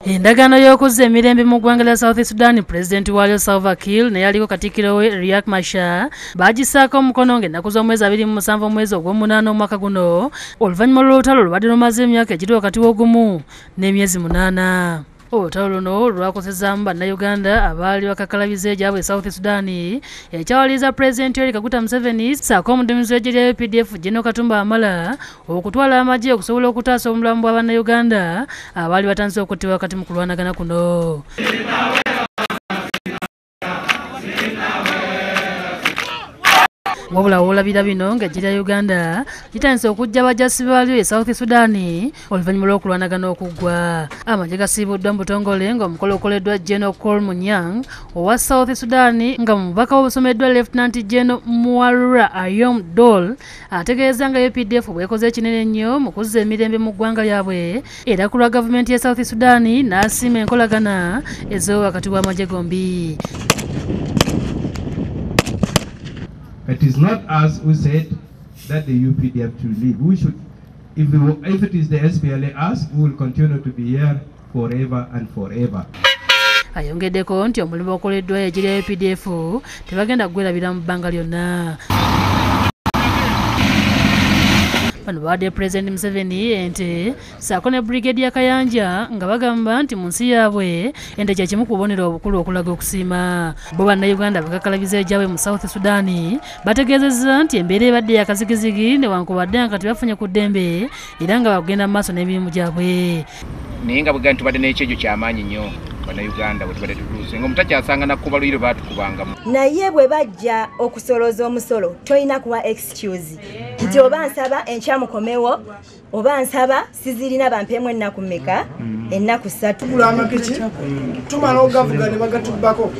Endagaano y'okuzza emirembe mu ggwanga lya South Sudan, Pulezidenti waalyo Salva Kiir n'eyaliko Katikkiro we Riek Machar baagissaako omukono ng'ennaku z'omwezi 27 omwezi ogw'omunaana omwaka guno, oluvannyuma lw'olutalo lubadde lumaze emyaka egiri wakati w'ogumu n'emyezi 8. Olutalo luno lwakosezaamu bannayuganda abaali bakakalabiza egyabwe e South Sudan, ekyawaliriza Pulezidenti Yoweri Kaguta Museveni ssaako omuduumizi w'eggye lya UPDF General Katumba Wamala okutwala amagye okusobola okutaasa obulamu bwa bannayuganda abaali batandise okuttibwa wakati mu kulwanagana kuno. Wabula woolabira bino ng'eggye lya Uganda litandise okuggya abajasi baalyo e South Sudan oluvannyuma lw'okulwanagana okuggwa. Amagye gasiibuddwa mu butongole ng'omukolo okoleddwa General Col Munyang owa South Sudan, nga mu bubaka obusomeddwa Lieutenant General Muarura Ayom Dol ategeeza nga UPDF bw'ekoze ekinene ennyo mu kuzza emirembe mu ggwanga lyabwe, era ku lwa gavumenti ya South Sudan n'asiima enkolagana ez'owo wakati w'amagye gombi. It is not us who said that the UPDF should leave. We should, if it is the SPLA, us, we will continue to be here forever and forever. Ayongeddeko nti omulimu okoleddwa eggye lya UPDF tebagenda kugwerabira mu bbanga lyonna. Bano bawadde Pulezidenti Museveni ente ssaako ne Brigadier Kayanja nga bagamba nti mu nsi yaabwe ente kye kimu ku bubonero obukulu okulaga okusiima. Bo bannayuganda abakakalabiza egyabwe mu South Sudan bategeezezza nti embeera ebadde ya kazigizigi newankubadde nga kati bafunye ku ddembe era nga bagenda mu maaso n'emirimu gyabwe. Naye nga bwe tubadde n'ekyejo ky'amaanyi nnyo bannayuganda bwe tubadde tutuuse nga omutakyasanga nakkuba luyiro baatukubangamu. Naye bwe bajja okusolooza omusolo tolina kuwa excuse nti oba nsaba enkya mukomewo oba nsaba sizirina bampeemu ennaku mmeka, ennaku 3. Tugula amapiki tumala ogavuga ne bagatubbako.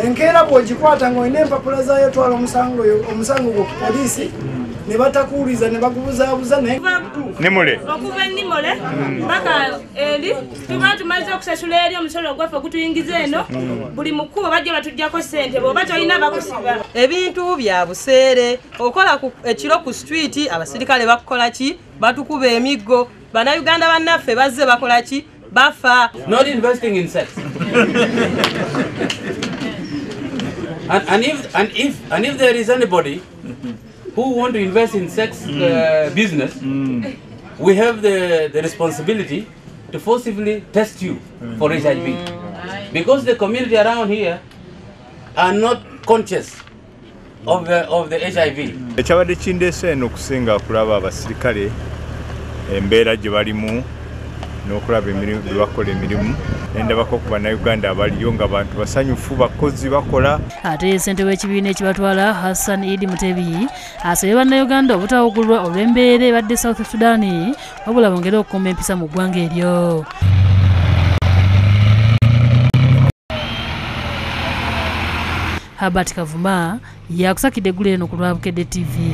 Enkeera bw'ogikwata ng'olina empapula zaayo twala omusango gwo ku poliisi ne batakuwuliza ne bagubuzaabuza. Naye Nimule okuva Nimule mpaka eri tuba tumaze okusasula eri omusolo ogwaffe ogutuyingiza eno, buli mukubo bajja batuggyako ssente bw'oba tolina bakusiba. Ebintu bya buseere, okola ekiro ku street abasirikale bakukola ki, batukuba emiggo. Bannayuganda bannaffe bazze bakola ki, bafa. Not investing in sex. and if there is anybody who want to invest in sex business, we have the responsibility to forcibly test you for HIV. Because the community around here are not conscious of the HIV. Ekyabadde kindeese eno okusinga kulaba abasirikale embeera gye balimu n'okulaba emirimu bye bakola emirimu, nendabako ku bannayuganda abaliyo nga bantu basanyufu, bakozi bakola. Ate ssentebe w'ekibiina ekibatwala Hassan Idi Mutebi asabye bannayuganda obutawugulwa olw'embeera ebadde South Sudan, wabula bongere okukuuma empisa mu ggwanga eryo. Herbert Kavuma yakusakidde eggulo eno ku lwa Bukedde TV.